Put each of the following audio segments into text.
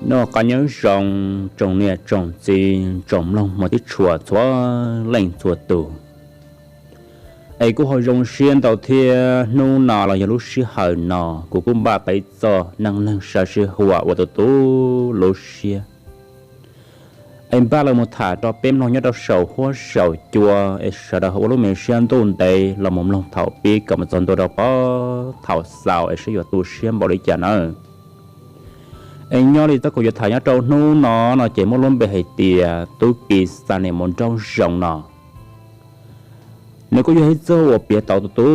Noj qab nyob zoo tsoom niam tsoom txiv tsoom mloog mos tib tshua txhua leej txhua tus. Es kuj ho zoo siab ntau thiab, hnub no los yog lub sij hawm no kuv kuj npaj tau ib txoj neej neeg sab sij huam uas tu tu lub siab es npaj los mus tham rau peb mloog nyob rau saum huab saum cua, es sawv daws ho ua lub me siab ntuj ntev los mus mloog thaum pib kom mus txog ntua rau pem thaum xaus es saib yuav tu siab npaum li cas nawb. Es nyob li txoj kawm yuav tham nyob rau hnub no no ces muaj lub npe hais tias tub ki xa niam mus nraub zoov no. Nws kuj yog ib txoj uas piav tau tu tu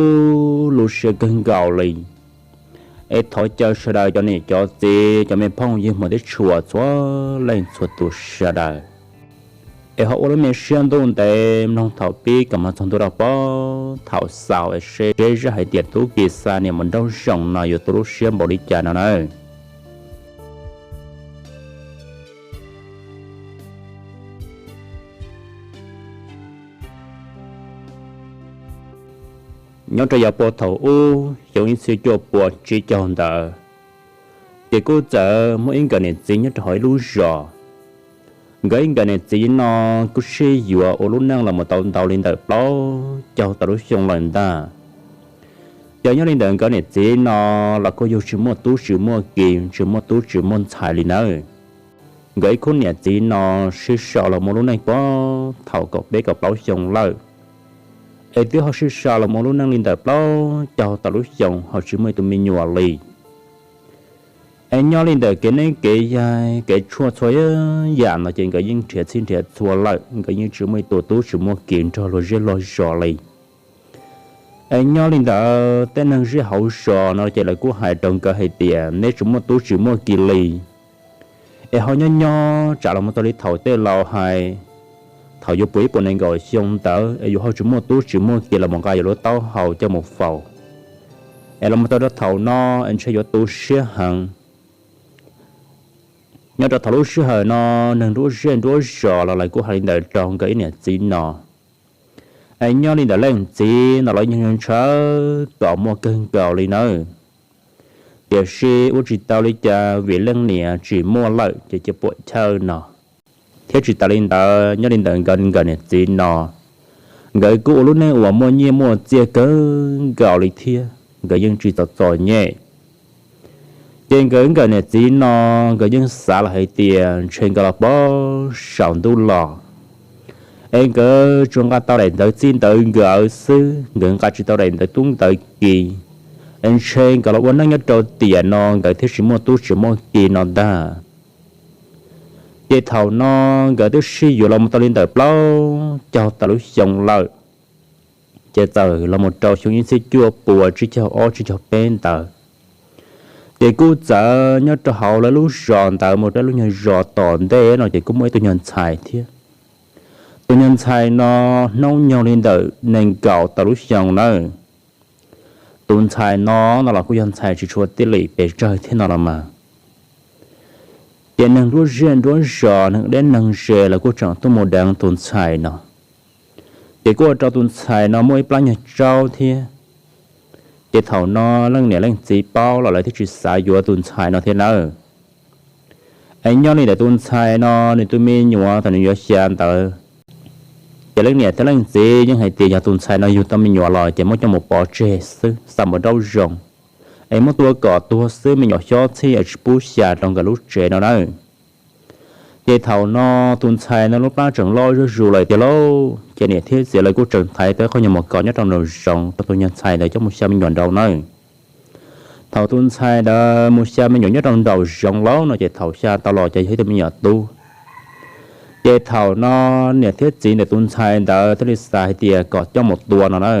lub siab kawg nkaus li. Es thov caw sawv daws cov niam cov txiv cov me phooj ywg mos tib tshua txhua leej txhua tus sawv daws es ho ua lub me siab ntuj ntev mloog thaum pib kom mus txog ntua rau pem thaum xaus es saib zaj hais tias tub ki xa niam mus nraub zoov no yuav tu lub siab npaum li cas no nawb. Nyob rau yav puag thaum ub xyoo ib txhiab cuaj puas tsib caug ntawd, ces kuj txawm muaj ib nkawm niam txiv nyob rau hauv ib lub zos. Nkawd ib nkawm niam txiv no kuj sib yuav ua lub neej los mus tau ntau li ntawm plaub caug tawm lub xyoo lawm ntag. Ces nyob li ntawm nkawd niam txiv no los kuj yug tsis muaj tub tsis muaj ki, tsis muaj tub tsis muaj ntxhais li nawb. Nkawd ib khub niam txiv no sib sau los mus lub neej puag thaum kaum peb kaum plaub xyoo lawm, es twb ho sib sau los mus lub neej li ntawm plaub caug tawm lub xyoo ho tsis muaj ib tug me nyuam li. Es nyob li ntawm kev neeb kev yaig kev tshuaj txhua yam no ces nkawd yeej nrhiav txhij nrhiav txhua lawm, nkawd yeej tsis muaj ib tug tub tsis muaj ki nrog luag zej luag zos li. Es nyob li ntawd tej neeg zej hauv zos no ces lawv kuj hais rau nkawd hais tias neb tsis muaj tub tsis muaj ki li, es ho nyob nyob tsam los mus txog li thaum tej laus hais, thaum yuav puv ib puas nees nkaum xyoo ntawd es yuav ho tsis muaj tub tsis muaj ki los mus nqa yuav lub taub hau coj mus faus, es los mus txog rau thaum no es ntshe yuav tu siab heev. Nyob rau thaum lub sij hawm no neeg nruab zej nruab zos los lawv kuj hais li ntawd rau nkawd ib niam txiv no. Es nyob li ntawm leej txiv no los yeej ntshaw kom muaj kawg nkaus li nawb. Tiam sis ua tsis tau li cas vim leej niam tsis muaj lawm ces cia puam chawj no. Thiab tsis tas li ntawd nyob li ntawm nkawd nkawm niam txiv no, nkawd kuj ua lub neej uas muaj nyiaj muaj txiaj kawg nkaus li thiab, nkawd yeej tsis txom txom nyem. Ces nkawd nkawm niam txiv no nkawd yeej xav los hais tias ntshe nkawd los pab saum ntuj los, es nkawd tsuas nqa tau daim ntawv txij ntawv nkawd xwb, nkawd nqa tsis tau daim ntawv tub ntawv ki, es ntshe nkawd los ua neej nyob rau tiam no nkawd thiaj tsis muaj tub tsis muaj ki no ntag. Ces thaum no nkawd twb sib yuav los mus tau li ntawm plaub caug tawm lub xyoo lawm, ces txawm los mus rau xyoo ib txhiab cuaj puas tsib caug ob tsib caug peb ntawd, ces kuj txawm nyob rau hauv lawv lub zos ntawd mus rau lub nyuag zos tom ntej no ces kuj muaj ib tug nyuag ntxhais thiab. Tus nyuag ntxhais no hnub nyoog li ntawm nees nkaum tawm lub xyoo nawb. Tus ntxhais no no los kuj yog ntxhais tsis tshua tij lim pes tsawg thiab no los mas. Ces neeg nruab zej nruab zos neeg deb neeg ze lawv kuj tseem tuaj mus deev tus ntxhais no, ces kuj ua rau tus ntxhais no muaj ib plab nyuag tsaub thiab. Ces thaum no leej niam leej txiv paub los lawv thiaj tsis xav yuav tus ntxhais no thiab nawb. Es nyob li ntawm tus ntxhais no nws tus me nyuam thaum nws yuav xya ntawd, ces leej niam thiab leej txiv yeej hais tias yog tus ntxhais no yug tau me nyuam los ces muab coj mus pov tseg xwb, xa mus nraub zoov, es muab tua kom tuag xwb, me nyuam xyob txhij es tsis pub xya rau nkawd lub tsev no nawb. Ces thaum no tus ntxhais no lub plab tseem loj zuj zus lawm tiag lauj, ces niam thiab txiv lawv kuj tseem thaiv tau qhov nyuag mos kos nyob rau nraum zoov rau tus nyuag ntxhais ntawd coj mus xya me nyuam nraud nawb. Thaum tus ntxhais ntawd mus xya me nyuam nyob rau nraum zoov lawm no ces thaum xya tau los ces yog ib tug me nyuam tub. Ces thaum no niam thiab txiv ntawm tus ntxhais ntawd thiaj li xav hais tias kom coj mus tua no na.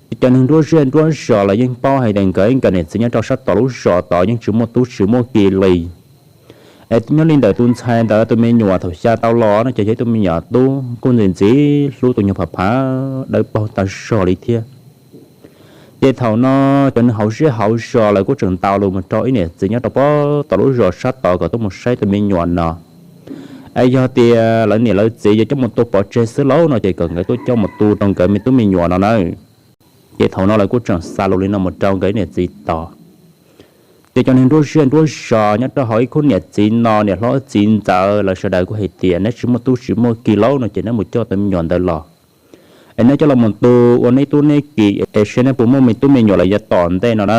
Ces cov neeg nruab zej nruab zos los yeej paub hais tias nkawd ib nkawm niam txiv nyob rau sab tom lub zos tod yeej tsis muaj tub tsis muaj ki li. Es nyob li ntawm tus ntxhais ntawd tus me nyuam thaum xya tau los no ces yog ib tug me nyuam tub kuj ntxim ntxim hlub, tus nyuag phav phav dawb paug tag zog li thiab. Ces thaum no cov neeg hauv zej hauv zos lawv kuj tseem ntaus lus mus rau ib niam txiv nyob rau pem tom lub zos sab tod kom tuaj mus saib tus me nyuam no, es yog tias lawv niam lawv txiv yuav coj mus tua pov tseg xwb lauj no ces kom nkawd tuaj coj mus tu rau nkawd me tub me nyuam no nawb. Ces thaum no lawv kuj tseem xa lus li no mus rau nkawd ib niam txiv tod. Ces cov neeg nruab zej nruab zos nyob rau hauv ib khub niam txiv no, niam hlob txiv ntxawm lawv sawv daws kuj hais tias, neb tsis muaj tub tsis muaj ki lauj no ces neb mus coj tus me nyuam ntawd los es neb coj los mus tu ua neb tub neb ki es seb neb puas muaj me tub me nyuam los yav tom ntej no na.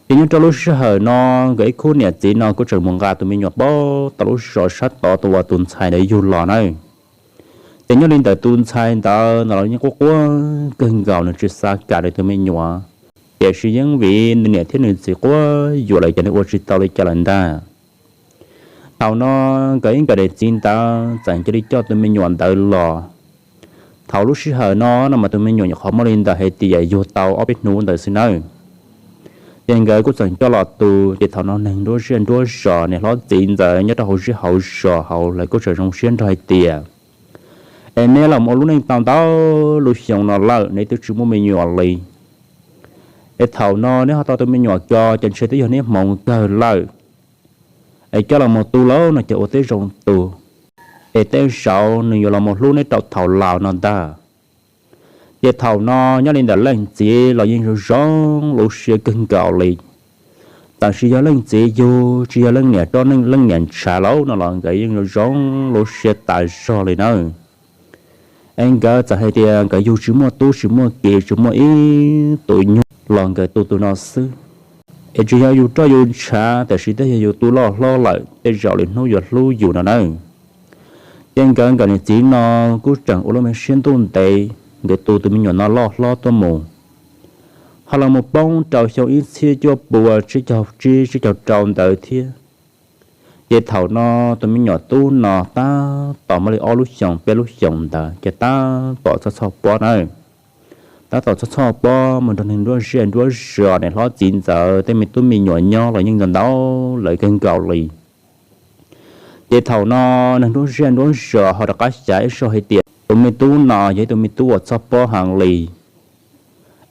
Ces nyob rau lub sij hawm no, nkawd ib khub niam txiv no kuj tseem mus nqa tus me nyuam puag tom lub zos sab tod tus uas tus ntxhais ntawd yug los na. Ces nyob li ntawm tus ntxhais ntawd no los yeej quaj quaj kawg nkaus, nws tsis xav kam nws tus me nyuam, tiam sis yeej vim nws niam thiab nws txiv quab yuam lawm ces nws ua tsis tau li cas lawm ntag. Thaum no nkawd ib nkawm niam txiv ntawd txawm cia li coj tus me nyuam ntawd los. Thaum lub sij hawm no no mas tus me nyuam nyuam qhuav muaj li ntawm hais tias yug tau ob peb hnub ntawd xwb nawb. Ces nkawd kuj txawm coj los tu, ces thaum no neeg nruab zej nruab zos, niam hlob txiv ntxawm nyob rau hauv zej hauv zos hauv lawv kuj tseem zoo siab nrog hais tias, es neb los ua lub neej tau ntau lub xyoo no lawm neb twb tsis muaj me nyuam li. Es thaum no neb ho tau tus me nyuam ko ces ntshe twb yog neb hmoov kawg lawm. Es coj los mus tu lauj no ces ua tib zoo tu, es tej zaum nws yuav los mus hlub neb rau thaum laus no ntag. Ces thaum no nyob li ntawm leej txiv los yeej zoo zoo lub siab kawg nkaus li. Tab sis yog leej txiv yug tsis yog leej niam roj leej niam ntshav lauj no los nkawd yeej zoo zoo lub siab tas zog li nawb. Es nkawd txawm hais tias nkawd yug tsis muaj tub tsis muaj ki, tsis muaj ib tus nyuj los nkawd tu tus no xwb. Es tsis yog yus roj yus ntshav, tab sis twb yog yus tu loj hlob lawm tej zaum lwm hnub yuav hlub yus no nawb. Ces nkawd nkawm niam txiv no kuj tseem ua lub me siab ntuj ntev, nkawd tu tus me nyuam no loj hlob tuaj mus, ho los mus poob rau xyoo ib txhiab cuaj pua tsib caug tsib tsib caug rau ntawd thiab. Ces thaum no tus me nyuam tub no tab tom muaj li ob lub xyoos peb lub xyoos ntawd ces tab tom txog txhoj pob nawb. Tab tom txog txhoj pob mus nrog neeg nruab zej nruab zos, niam hlob txiv ntxawm tej me tub me nyuam nyob los yeej ntau ntau lawv kawg nkaus li. Ces thaum no neeg nruab zej nruab zos ho rov qab xav ib zaug hais tias tus me tub no yog ib tug me tub uas txhoj pob heev li,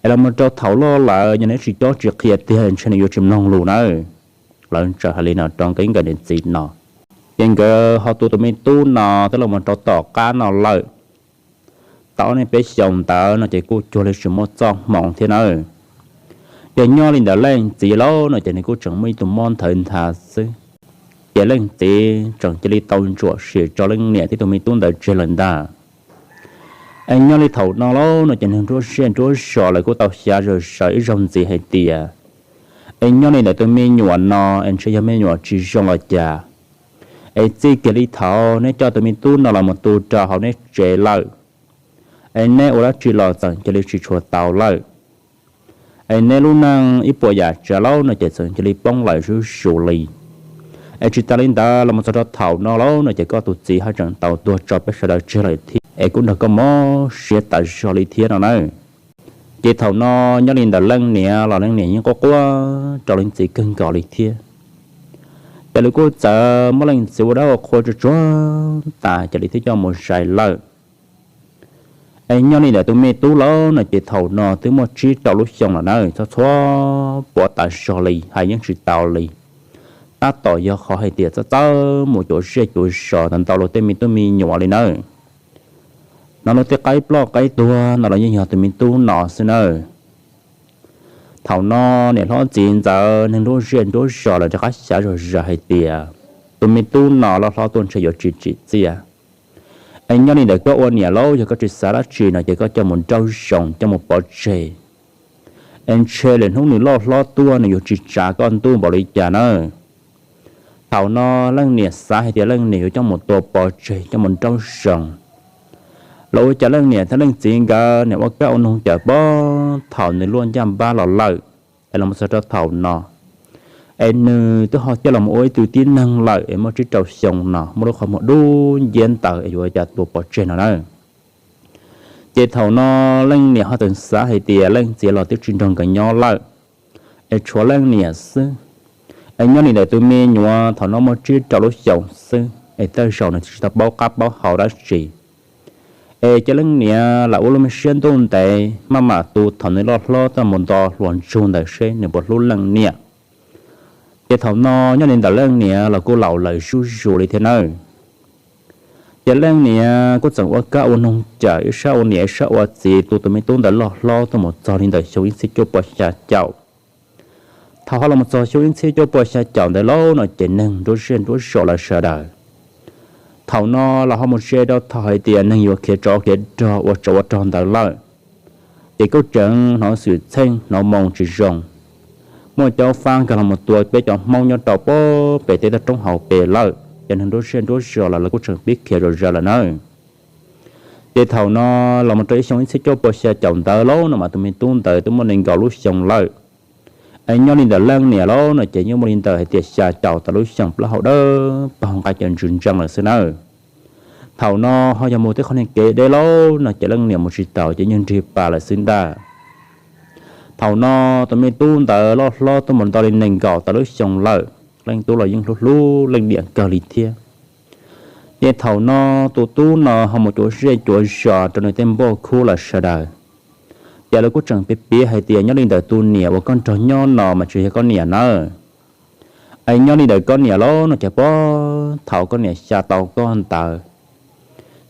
es los mus rau thaum loj lawm yog nws tsis cob tsis qhia tiag ntshe nws yuav tsis mloog lus nawb. Lawv txawm hais li no rau nkawd ib nkawm niam txiv no. Ces nkawd ho tu tus me tub no twb los mus rau tom qab no lawm. Tau ob peb xyoos ntawd no ces kuj cuag li tsis muaj txoj hmoov thiab nawb. Ces nyob li ntawm leej txiv lauj no ces nws kuj tseem muaj ib tug mob nthawv nthav xwb. Ces leej txiv tseem cia li tau ntsuam sim tso leej niam thiab tus me tub ntawd tseg lawm ntag. Es nyob li thaum no lauj no ces neeg nruab zej nruab zos lawv kuj tau xav zom zaws ib zaug ntxiv hais tias, es nyob li ntawm tus me nyuam no es ntshe yog me nyuam tsis zoo los cas. Es txij kiag li thaum neb coj tus me tub no los mus tu rau hauv neb tsev lawm, es neb ua dab tsi los txawm cia li tsis tshua tau lawm. Es neb lub neej ib puas yam tsav lauj no ces txawm cia li poob lawm zuj zus li. Es tsis tas li ntawd los mus txog rau thaum no lauj no ces koj tus txiv haj tseem tau tuag tso peb sawv daws tseg lawm thiab, es kuj nrog koj mob siab tas zog li thiab no nawb. Ces thaum no nyob li ntawm leej niam los leej niam yeej quaj quaj rau leej txiv kawg nkaus li thiab. Ces lawv kuj txawm muab leej txiv ua dab ua qhua tsuag tsuag tas ces lawv thiaj coj mus zais lawm. Es nyob li ntawm tus me tub lauj no ces thaum no twb muaj tsib rau lub xyoo lawm na, txhua txhua pob tas zog li hais yeej tsis tau li. Tab tom yog qhov hais tias txawj txawj mus cuav zej cuav zos ntau ntau luag tej me tub me nyuam li nawb. No luag tej qaib ploj qaib tuag no los yeej yog tus me tub no xwb nawb. Thaum no niam hlob txiv ntxawm neeg nruab zej nruab zos lawv rov qab xav zog zog hais tias tus me tub no loj hlob tuaj ntshe yuav tsis tsim txiaj. Es nyob li ntawd koj ua niam lauj, yog koj tsis xav dab tsi no ces koj coj mus nrauj zoov coj mus pov tseg. Es ntshe lwm hnub nws loj hlob tuaj nws yuav tsis tsav koj ntuj npaum li cas nawb. Thaum no leej niam xav hais tias leej niam yuav coj mus tua pov tseg coj mus nrauj zoov. Los ua cas leej niam thiab leej txiv nkawd niam ua kab ua noog cawm pob thaum nws luaj ncaj npab los lawm, es los txog rau thaum no, es nws twb ho coj los ua ib tug tib neeg lawm es muaj tsib rau xyoo no muaj lub qhov muag dub nciab ntawd es yuav ua cas tua pov tseg no na. Ces thaum no leej niam ho tseem xav hais tias leej txiv los twb tsis nrog nkawd nyob lawm, es tshuav leej niam xwb. Es nyob li ntawm tus me nyuam thaum no muaj tsib rau lub xyoos xwb es tej zaum nws tsis tau paub qab paub hau dab tsi. Es cia leej niam lam ua lub me siab ntuj ntev maj mam tu thaum nws loj hlob tuaj mus nto hluas ntsug ntawd seb nws puas hlub leej niam. Ces thaum no nyob li ntawm leej niam los kuj laus lawm zuj zus li thiab nawb. Ces leej niam kuj txawm ua kab ua noog cawm ib sab ua niam ib sab ua txiv tu tus me tub ntawd loj hlob tuaj mus txog li ntawm xyoo ib txhiab cuaj pua xya caum. Thaum ho los txog xyoo ib txhiab cuaj pua xya caum ntawd lauj no ces neeg nruab zej nruab zos lawm sawv daws. Thaum no los ho mus ze rau thaum hais tias neeg yuav khiav tsov khiav rog ua tsov ua rog ntawd lawm. Ces kuj tseem hnov xwm txheej hnov moo tsis zoo, muaj caub fab nkag los mus tua peb cov Hmoob nyob rau pem teb toj roob hauv pes lawm, ces neeg nruab zej nruab zos los lawv kuj tseem pib khiav zom zaws lawm nawb. Ces thaum no los mus rau ib xyoo ib txhiab cuaj pua xya caum ntawd lauj no mas tus me tub ntawd twb muaj nees nkaum lub xyoo lawm. Es nyob li ntawm leej niam lauj no ces yeej muaj li ntawm hais tias xya caum tawm lub xyoo, plaub hau dawb paug, nqa cov ntsws ntsees lawm xwb nawb. Thaum no ho yog mus tej qhov niag kev deb lauj no ces leej niam mus tsis taus ces yeej nrig pas lawm xwb ntag. Thaum no tus me tub ntawd loj hlob tuaj mus tau li nees nkaum tawm lub xyoo lawm, leej tub los yeej hlub hlub leej niam kawg li thiab. Ces thaum no tus tub no ho mus cuav zej cuav zos rau nws tej npauj khub lawm sawv daws. Ces lawv kuj tseem piav piav hais tias nyob li ntawm tus niam uas koj nrog nyob no mas tsis yog koj niam nawb. Es nyob li ntawm koj niam lauj no ces puag thaum koj niam xya tau koj ntawd,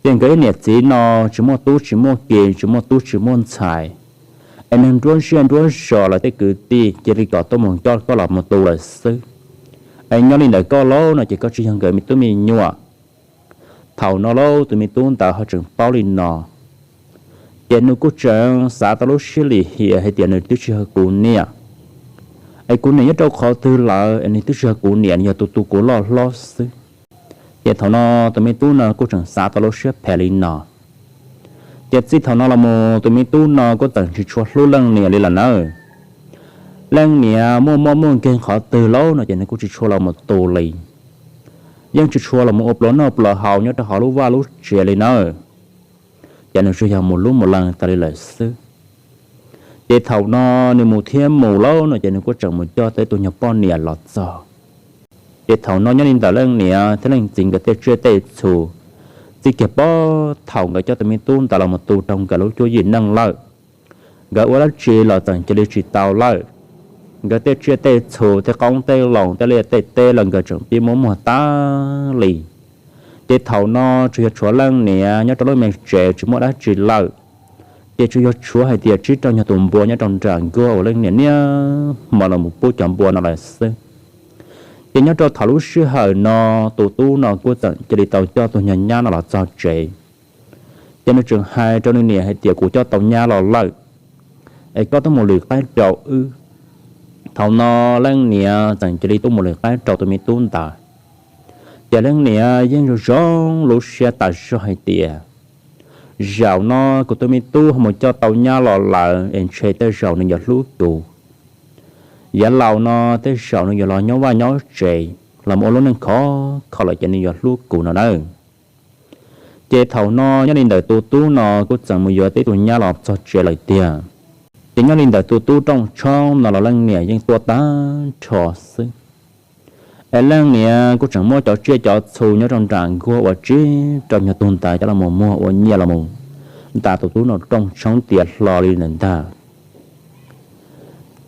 ces nkawd ib niam txiv no tsis muaj tub tsis muaj ki tsis muaj tub tsis muaj ntxhais, es neeg nruab zej nruab zos lawv tej kwv tij cia li kom tuaj mus coj koj los mus tu lawm xwb. Es nyob li ntawm koj lauj no ces koj tsis yog nkawd me tub me nyuam. Thaum no lauj tus me tub ntawd ho tseem paub li no, ces nws kuj tseem xav tau lub siab lim hiam hais tias nws twb tsis yog kuv niam, es kuv niam nyob rau qhov twg lawm es nws twb tsis yog kuv niam, nws yog tus tu kuv loj hlob xwb. Ces thaum no tus me tub no kuj tseem xav tau lub siab phem li no. Ces txij thaum no los mus tus me tub no kuj txawm tsis tshua hlub leej niam li lawm nawb. Leej niam muaj mob muaj nkeeg qhov twg lauj no ces nws kuj tsis tshua los mus tu li, yeej tsis tshua los mus ua pluas noj pluas haus nyob rau hauv lub vaj lub tsev li nawb. Ces nws tsuas yog mus lub mus lees tas li lawm xwb. Ces thaum no nws mus thiab mus lauj no ces nws kuj tseem mus coj tau tus nyuag poj niam los txog. Ces thaum no nyob li ntawm leej niam thiab leej txiv nkawd tej tsiaj tej txhu, txij kiag puag thaum nkawd coj tus me tub ntawd los mus tu rau nkawd lub cuab yim neej lawm, nkawd ua dab tsi los txawm cia li tsis tau lawm. Nkawd tej tsiaj tej txhu, tej qoob tej loo, tej liaj tej teb los nkawd tseem pib muab muag tas li. Ces thaum no tsuas yog tshuav leej niam nyob rau lub me tsev tsis muaj dab tsi lawm. Ces tsuas yog tshuav hais tias tsib rau nyuag tus npua nyob rau nram nkuaj uas leej niam niaj hmo los mus pub cov npua no lawm xwb. Ces nyob rau thaum lub sij hawm no tus tub no kuj txawm cia li tau coj tus nyuag nyab no los txog tsev. Ces nws tseem hais rau nws niam hais tias, kuv coj tau nyab los lawm, es koj tuaj mus lwm qaib rau wb. Thaum no leej niam txawm cia li tuaj mus lwm qaib rau tus me tub ntawd. Ces leej niam yeej zoo zoo lub siab tas zog hais tias, zaum no kuv tus me tub ho mus coj tau nyab los lawm es ntshe tej zaum nws yuav hlub kuv. Yav laus no tej zaum nws yuav los nyob vaj nyob tsev los mus ua lub neej khov kho lawm ces nws yuav hlub kuv no nawb. Ces thaum no nyob li ntawm tus tub no kuj txawm mus yuav tau tus nyab los txog tsev lawm tiag. Ces nyob li ntawm tus tub rooj tshoob no los leej niam yeej tuaj tag nrho xwb. Es leej niam kuj tseem muab cov tsiaj cov txhu nyob rau nram nkuaj uas tsib rau nyuag tug ntawd coj los mus muag ua nyiaj los mus ntas tus tub no rooj tshoob tiav hlo li ntawd ntag.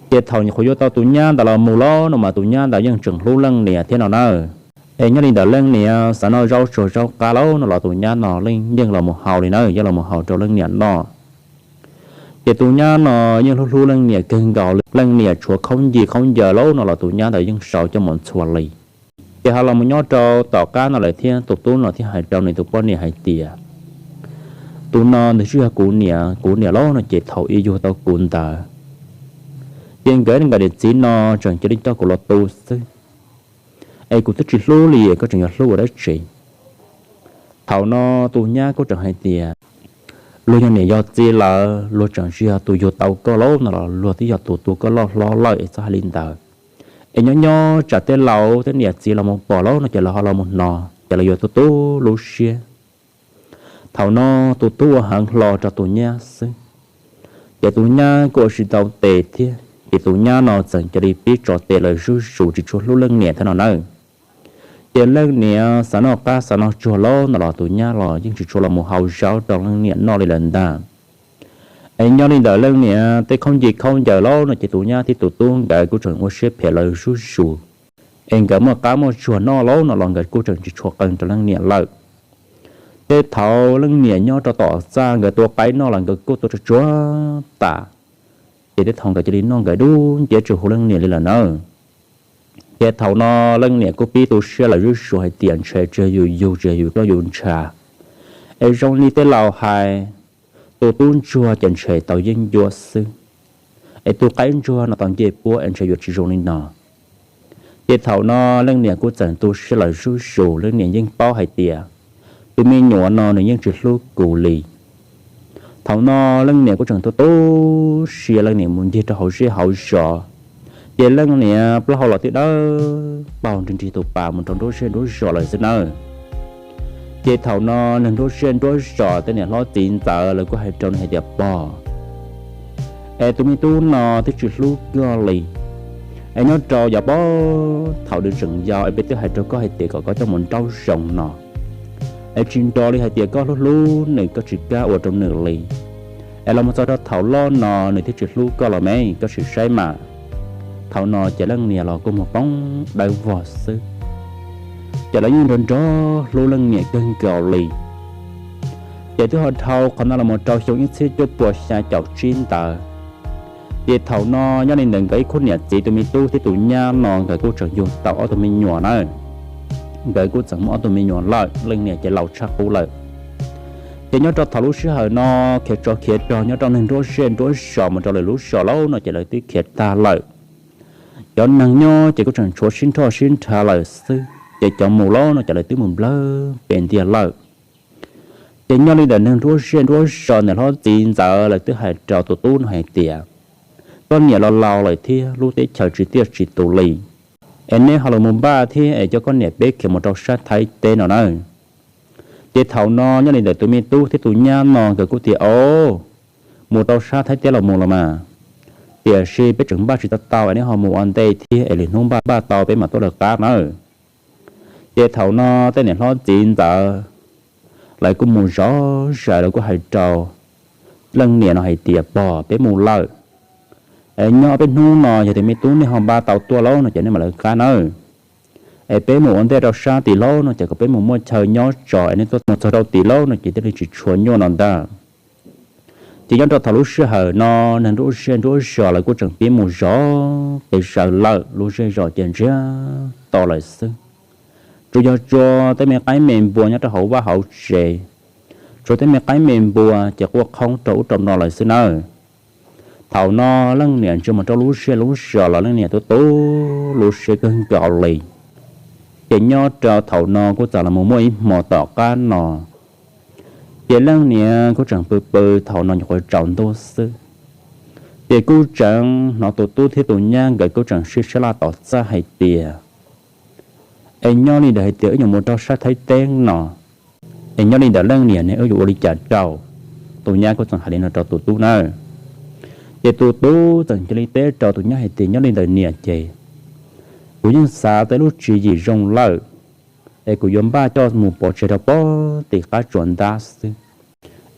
Ces thaum nyuam qhuav yuav tau tus nyab ntawd los mus lauj no mas tus nyab ntawd yeej tseem hlub leej niam thiab no nawb. Es nyob li ntawm leej niam xav noj zaub tsuag zaub qab lauj no los tus nyab no yeej los mus haus li nawb, yeej los mus haus rau leej niam noj. Ces tus nyab no yeej hlub hlub leej niam kawg nkaus li, leej niam tshuav khaub ncaws khaub ncaws lauj no los tus nyab ntawd yeej sau coj mus ntxhua li. Ces ho los mus nyob rau tom qab no lawm thiab tus tub no thiaj hais rau nws tus poj niam hais tias, tus no nws tsis yog kuv niam, kuv niam lauj no ces thaum ub yug tau kuv ntawd, ces nkawd nkawd niam txiv no tseem cia li coj kuv los tu xwb, es kuv twb tsis hlub li, koj tseem yuav hlub ua dab tsi? Thaum no tus nyab kuj tseem hais tias, luag yog niam yog txiv lawm, luag tseem tsis yog tus yug tau koj lauj no los luag twb yog tus tu koj loj hlob lawm es txhob hais li ntawd. Es nyob nyob tsam tej laus tej niam txiv los mus pom lauj no ces lawv ho los mus hnov ces lawv yuav tu tu lub siab. Thaum no tus tub ua heev hlo rau tus nyab xwb, ces tus nyab kuj ua tsis tau tes thiab, ces tus nyab no txawm cia li pib tso tes lawm zuj zus tsis tshua hlub leej niam thiab no nawb. Ces leej niam xav noj qab xav noj tsuag lauj no los tus nyab los yeej tsis tshua los mus hau zaub rau leej niam noj li lawm ntag. Es nyob li ntawm leej niam tej khaub ncaws khaub ncaws lauj no ces tus nyab thiab tus tub nkawd kuj tseem ua siab phem lawm zuj zus. Es nkawd muaj qab muaj tsuag noj lauj no los nkawd kuj tseem tsis tshua qee rau leej niam lawm. Tej thaum leej niam nyob rau tom txaj nkawd tua qaib noj los nkawd kuj tua tsuag tsuag tas. Ces tej thaum nkawd cia li noj nkawd dub nciab tsis hu leej niam li lawm nawb. Ces thaum no leej niam kuj pib tu siab lawm zuj zus hais tias ntshe tsis yog yus yug, tsis yog yus roj yus ntsha, es zoo li tej laus hais, tus tub ntsuag ces ntshe tau yeeb ncuab xwb, es tus qaib ntsuag no tau ncej puab es ntshe yuav tsis zoo li no. Ces thaum no leej niam kuj txawm tu siab lawm zuj zus, leej niam yeej paub hais tias tus me nyuam no nws yeej tsis hlub kuv li. Thaum no leej niam kuj tseem tu tu siab, leej niam mus ncig rau hauv zej hauv zos, ces leej niam plaub hau los twb dawb paug nrig nrig tus pas mus rau nruab zej nruab zos lawm xwb nawb. Ces thaum no neeg nruab zej nruab zos tej niam hlob txiv ntxawm lawv kuj hais rau nws hais tias, pog, es tus me tub no twb tsis hlub koj li, es nyob rau yav puag thaum nws tseem yau es peb twb hais rau koj hais tias kom koj coj mus nrauj zoo no, es tsis nrov li hais tias koj hlub hlub nws koj tsis kam ua rau nws li, es los mus txog rau thaum loj no nws thiaj tsis hlub koj los me, koj sim saib mas. Thaum no ces leej niam los kuj mus poob dawb vog xwb. Ces lawv yeej nrog nrog hlub leej niam kawg nkaus li. Ces twb ho dhau qhov no los mus rau xyoo ib txhiab cuaj puas xya caum tsib ntawd, ces thaum no nyob li ntawm nkawd ib khub niam txiv tus me tub thiab tus nyab no nkawd kuj tseem yug tau ob tug me nyuam na. Nkawd kuj txawm muaj ob tug me nyuam lawm, leej niam ces laus tshaj qub lawm. Ces nyob rau thaum lub sij hawm no, khiav tsov khiav rog nyob rau neeg nruab zej nruab zos mus rau lwm lub zos lawm no ces lawv twb khiav tag lawm. Cov neeg nyob ces kuj tseem tshuav sib nrhoj sib nrhav lawm xwb, ces cov mus lawm no ces lawv twb mus nplawg pes ntiag lawm. Ces nyob li ntawm neeg nruab zej nruab zos niam hlob txiv ntxawm lawv twb hais rau tus tub no hais tias, koj niam los laus lawm thiab lub teb chaws tsis tiaj tsis tus li, es neb ho los mus npaj thiab es coj koj niam peb khiav mus rau sab Thaib teb no na. Ces thaum no nyob li ntawm tus me tub thiab tus nyab no nkawd kuj tias, o, mus rau sab Thaib teb los mus los mas, tiam sis peb tseem npaj tsis tau tau es neb ho mus ua ntej thiab es lwm hnub npaj npaj tau peb mam tuaj lawv qab nawb. Ces thaum no tej niam hlob txiv ntxawm lawv kuj mus zov zais, lawv kuj hais rau leej niam no hais tias, pog, peb mus lawm, es nyob peb hnub no yog tias me tub nej ho npaj tau tuaj lawm no ces nej mam lawv qab nawb. Es peb mus ua ntej rau sab tim lawm no ces kom peb mus muaj chaw nyob tso, es nej tuaj mus txog rau tim lawm no ces thiaj li tsis tshua nyuaj no ntag. Ces nyob rau thaum lub sij hawm no, neeg nruab zej nruab zos lawv kuj tseem pib mus zov pes zaws lawm, lub zej zos ces ntsiag to lawm xwb. Tsuas yog tsuas tej me qaib me npua nyob rau hauv vaj hauv tsev, tsuas tej me qaib me npua ces quaj qhoob rau ub rau no lawm xwb nawb. Thaum no leej niam ntsia mus rau lub zej lub zos los leej niam tu tu lub siab kawg nkaus li. Ces nyob rau thaum no kuj txawm los mus muaj ib hmo tom qab no, ces leej niam kuj tseem pw pw, thaum no nyuam qhuav tsaus ntuj xwb. Ces kuj tseem hnov tus tub thiab tus nyab nkawd kuj tseem sib sab laj tom txaj hais tias, es nyob li ntawd hais tias wb yuav mus rau sab Thaib teb no, es nyob li ntawd leej niam ne wb yuav ua li cas rau? Tus nyab kuj txawm hais li no rau tus tub nawb. Ces tus tub txawm cia li teb rau tus nyab hais tias, nyob li ntawd niam ces kuv yeej xav tau lub tswv yim zoo lawm, es kuv yuav npaj coj mus pov tseg rau puag tim qab tsuas ntab xwb.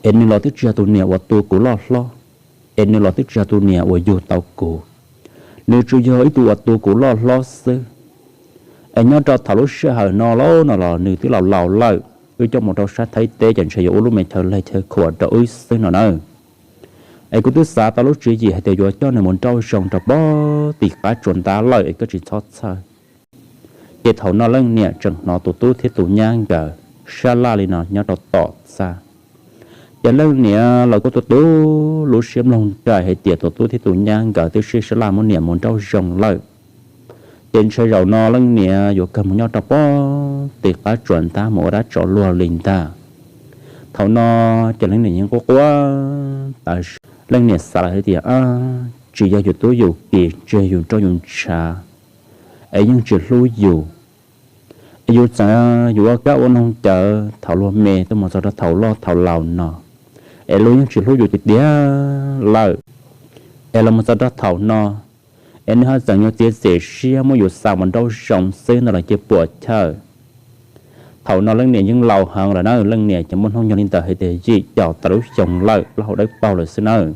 Es nws los twb tsis yog tus niam uas tu kuv loj hlob, es nws los twb tsis yog tus niam uas yug tau kuv, nws tsuas yog ib tug uas tu kuv loj hlob xwb. Es nyob rau thaum lub sij hawm no lawm no los nws twb laus laus lawm, wb coj mus rau sab Thaib teb ces ntshe yuav ua lub me chaw leg chaw khuam rau wb xwb no nawb. Es kuv twb xav tau lub tswv yim hais tias yuav coj nws mus nrauj zoo rau puag tim qab tsuas ntab lawm es koj tsis txhob txhawj. Ces thaum no leej niam tseem hnov tus tub thiab tus nyab nkawd sab laj li no nyob rau tom txaj. Ces leej niam los kuj tu tu lub siab mloog nraim hais tias tus tub thiab tus nyab nkawd twb sib sab laj muab niam mus nrauj zoo lawm. Ces ntshe zaum no leej niam yuav kawg mus nyob rau puag tim qab tsuas ntab mus ua dab tsov luag li ntag. Thaum no ces leej niam yeej quaj quaj tas zog, leej niam xav lawm hais tias, tsis yog yus tub yus ki, tsis yog yus roj yus ntsha, es yeej tsis hlub yus. Es yus txawm yuav ua kab ua noog cawv thaum luag me tuaj mus txog rau thaum loj thaum laus no, es luag yeej tsis hlub yus tiag tiag lawm. Es los mus txog rau thaum no, es nws ho tseem yuav txiav txim siab muab yus xa mus nrauj zoo xwb no los cia puam chawj. Thaum no leej niam yeej laus heev lawm na, leej niam ces muaj hnub nyoog li ntawm hais tias yim caum tawm lub xyoo lawm, plaub hau dawb paug lawm xwb nawb.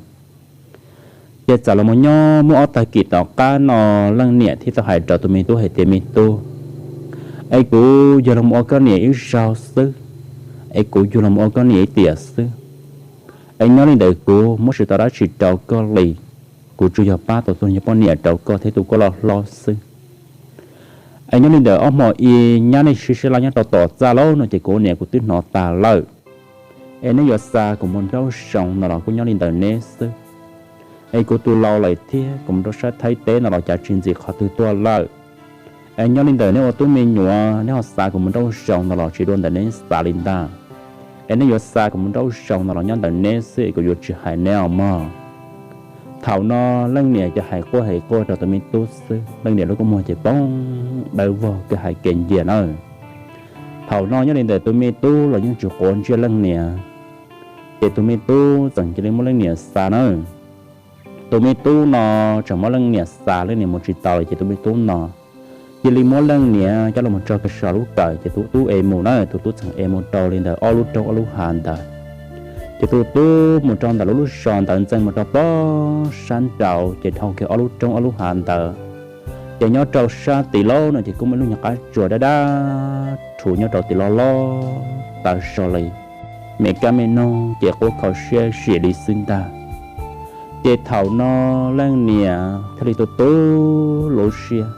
Ces txawm los mus nyob muaj ob tag kis tom qab no, leej niam thiaj tau hais rau tus me tub hais tias, me tub, es kuv yug los mus ua koj niam ib zaug xwb, es kuv yug los mus ua koj niam ib tiam xwb, es nyob li ntawd kuv muab tsis tau dab tsi rau koj li. Kuv tsuas yog pab tau tus yog poj niam rau koj thiab tus koj loj hlob xwb. Es nyob li ntawm ob hmo ib nyab nej sib sib laj nyob rau tom txaj lauj no ces kuv niam kuv twb hnov tas lawm. Es neb yuav xa kuv mus nraub zoov no los kuj nyob li ntawm neb xwb. Es kuv tus laus lawm thiab kuv mus rau sab Thaib teb no los cas tsis ntxim qhov twg tuaj lawm. Es nyob li ntawm neb ua tub me nyuam neb ho xa kuv mus nraub zoov no los tsis dua ntawm neb xav li ntag. Es neb yuav xa kuv mus nraub zoov no los nyob ntawm neb xwb es kuv yuav tsis hais neb os mog. Thaum no leej niam ces hais quaj hais quaj rau tus me tub xwb, leej niam lub kua muag ces poob dawb vog kev hais kev ncia nawb. Thaum no nyob li ntawm tus me tub los yeej tsis quav ntsej leej niam, ces tus me tub txawm cia li muab leej niam xa nawb. Tus me tub no tseem muab leej niam xa, leej niam mus tsis tau lawm ces tus me tub no cia li muab leej niam coj los tso kiag saum lub kawm ces tus tub ev mus na, tus tub txawm ev mus rau li ntawm ob lub roob ob lub hav ntawd. Ces tus tub mus rau ntawm lub lub zos ntawd ntxeev mus rau pob sab nraud ces dhau kiag ob lub roob ob lub hav ntawd. Ces nyob rau sab tid loj no ces kuj muaj ib lub nyuag qab tsuas dab dab rhuv nyob rau tid loj loj tas zog li, me kab me noog ces quaj kho siab zim li xwb ntag. Ces thaum no leej niam thiaj li tu tu lub siab,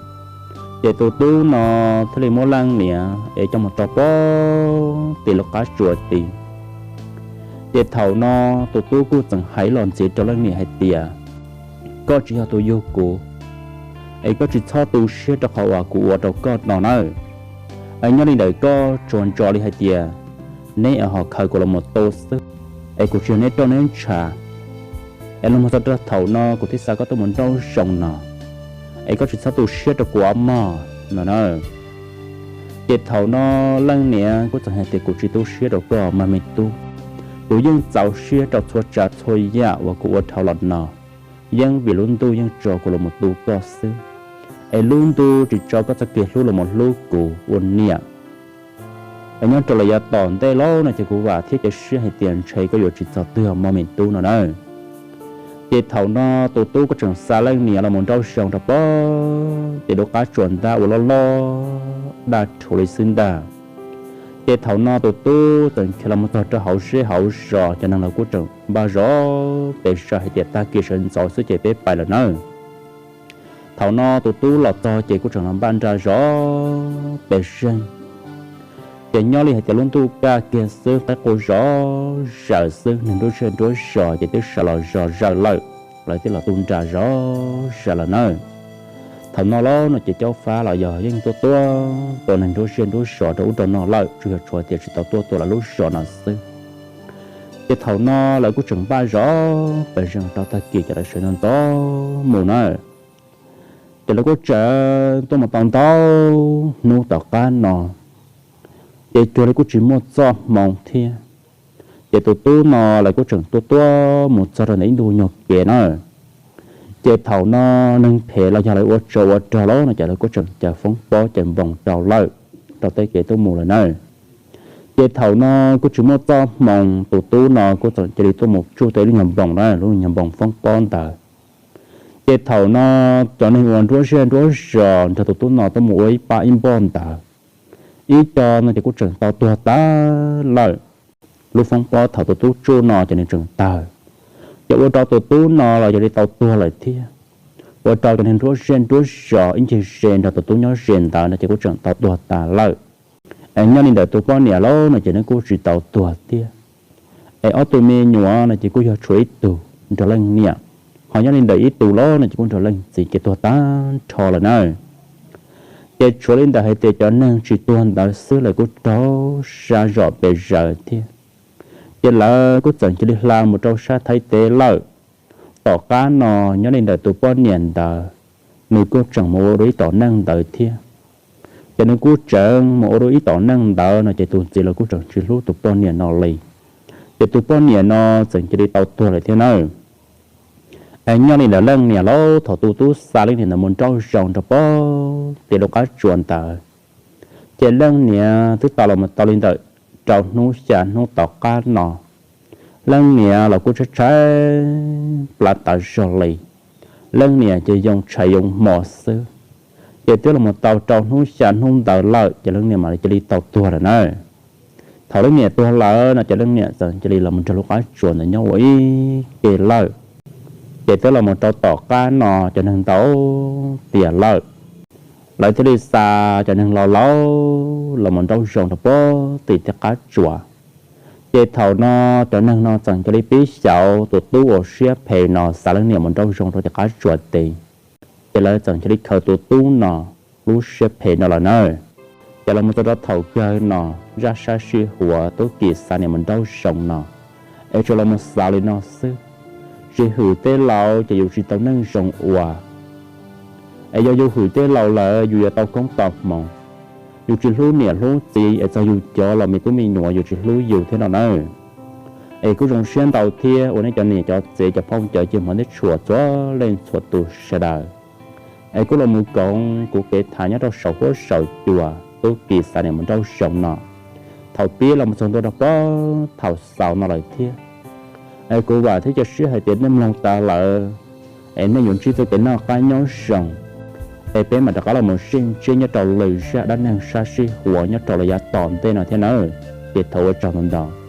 ces tus tub no thiaj li muab leej niam es coj mus rau pob tim lub qab tsuas tid. Ces thaum no tus tub kuj txawm hais los ntxiv rau leej niam hais tias, koj tsis yog tus yug kuv, es koj tsis txhob tu siab rau qhov uas kuv ua rau koj no nawb. Es nyob li ntawm koj tsuas ntso li hais tias neb ho khaws kuv los mus tu xwb, es kuv tsis yog neb roj neb ntsha. Es los mus txog rau thaum no kuv thiaj xa koj tuaj mus nraub zoov no, es koj tsis txhob tu siab rau kuv os mog no na. Ces thaum no leej niam kuj txawm hais tias kuv tsis tu siab rau koj mas me tub, kuv yeej txaus siab rau txhua tsav txhua yam uas kuv ua dhau los no, yeej vim lub ntuj yeej tso kuv los mus tu koj xwb, es lub ntuj tsis tso koj txoj kev hlub los mus hlub kuv ua niam. Es nyob rau lawm yav tom ntej loj no ces kuv vam thiab cia siab hais tias ntshe koj yuav tsis txog twg mog me tub no na. Ces thaum no tus tub kuj tseem xa leej niam los mus nraub zoov rau pob tim lub qab tsuas ntag uas loj loj dab rhuv li xwb ntag. Ces thaum no tus tub txawm khiav los mus txog rau hauv zej hauv zos, cov neeg los kuj tseem npaj zov pes zog hais tias tag kis sawv ntxov xwb ces peb pais lawm nawb. Thaum no tus tub los txog ces kuj tseem los npaj nra zov pes zeeg. Ces nyob li hais tias lub ntuj kaj kiag xwb, qaib qus zov zaws xwb, neeg nruab zej nruab zos ces twb sawv los zov zaws lawm, lawv thiaj los tu nra zov zaws lawm nawb. Thaum no los no ces caub fab los yog yeej tuaj tuaj tua neeg nruab zej nruab zos rau ub rau no lawm, tsuas yog tshuav tias tsis tau tuaj tua lawv lub zos no xwb. Ces thaum no lawv kuj tseem npaj zov pes zeeg rau tag kis ces lawv sawv ntxov ntxov mus na. Ces lawv kuj tseem tuaj mus tau ntau hnub tom qab no, ces cuag li kuj tsis muaj txoj hmoo thiab. Ces tus tub no lawv kuj tseem tuaj tuaj mus txog rau ntawm ib ntu nyuag kev na. Ces thaum no neeg phem los yog lawv ua tsov ua rog los no ces lawv kuj tseem caws foob pob caws npoos rau lawm, rau tej kev tuaj mus lawm na. Ces thaum no kuj tsis muaj txoj hmoo, tus tub no kuj txawm cia li tuaj mus tsuj tau ib lub nyuag npoos na, lub nyuag npoos foob pob ntawd. Ces thaum no cov neeg uas nruab zej nruab zos nrog tus tub no tuaj mus ua ib pab ib npoj ntawd, ib co no ces kuj tseem tau tuag tag lawm. Lub foob pob thaum tus tub tsuj no ces nws tseem tawg, ces ua rau tus tub no los cia li tau tuag lawm thiab. Ua rau cov neeg nruab zej nruab zos ib ncig ze nrog tus tub nyob ze ntawd no ces kuj tseem tau tuag tas lawm. Es nyob li ntawm tus poj niam los no ces nws kuj tsis tau tuag thiab. Es ob tug me nyuam no ces kuj yog tshuav ib tug nrog leej niam, ho nyob li ntawm ib tug los no ces kuj nrog leej txiv ces tuag tag nrho lawm na. Ces tshuav li ntawd hais tias cov neeg tsis tuag ntawd xwb lawv kuj raug sab zom pes zaws thiab. Ces lawv kuj txawm cia li hla mus rau sab Thaib teb lawm. Tom qab no nyob li ntawm tus poj niam ntawd, nws kuj tseem mus ua dua ib tom neej ntawd thiab. Ces nws kuj tseem mus ua dua ib tom neej ntawd no ces tus txiv los kuj tseem tsis hlub tus poj niam no li. Ces tus poj niam no txawm cia li tau tuag lawm thiab nawb. Es nyob li ntawd leej niam los thaum tus tub xa leej niam ntawd mus nraub zoov rau pob tim lub qab tsuas ntawd, ces leej niam twb tau los mus tau li ntawm rau hnub xya hnub tom qab no, leej niam los kuj tshaib tshaib plab tas zog li. Leej niam ces yoo tshais yoo hmo xwb. Ces twb los mus tau rau hnub xya hnub ntawd lawm ces leej niam mam li cia li tau tuag lawm na. Thaum leej niam tuag lawm no ces leej niam txawm cia li los mus nrog lub qab tsuas ntawd nyob ua ib ke lawm. Ces twb los mus rau tom qab no cov neeg ntau tiam lawm, lawv thiaj li xa cov neeg laus laus los mus nraub zoov rau puag tim tej qab tsuas. Ces thaum no cov neeg no txawm cia li pib xyauv tus tub uas siab phem no xa leej niam mus nraub zoov rau tim qab tsuas tid. Ces lawv txawm cia li khaws tus tub no lub siab phem no lawm na. Ces los mus txog rau thaum kawg no, zaj sab sij huam tub kis xa niam mus nraub zoov no es tsuas los mus xaus li no xwb. Tsis hwm tej laus ces yus tsis tau neej zoo ua. Es yog yus hwm tej laus lawm yus yuav tau koob tau hmoov. Yus tsis hlub niam hlub txiv es txog yus cov los me tub me nyuam yus tsis hlub yus thiab no na. Es kuj zoo siab ntau thiab uas nej cov niam cov txiv cov phooj cov ywg hmov thiab tshua txhua leej txhua tus sawv daws, es kuj los mus koom kuv kev tham nyob rau saum huab saum cua tub kis xa niam mus nraub zoov no thaum pib los mus txog ntua rau puag thaum xaus no lawm thiab. Es kuv vam thiab cia siab hais tias nej mloog tas lawm es nej yuav ntsib txoj kev noj qab nyob zoo. Es peb mam rov qab los mus sib ntsib nyob rau lwm zaj dab neeg sab sij huam nyob rau lawm yav tom ntej no thiab nawb. Ces thov ua tsaug ntau ntau.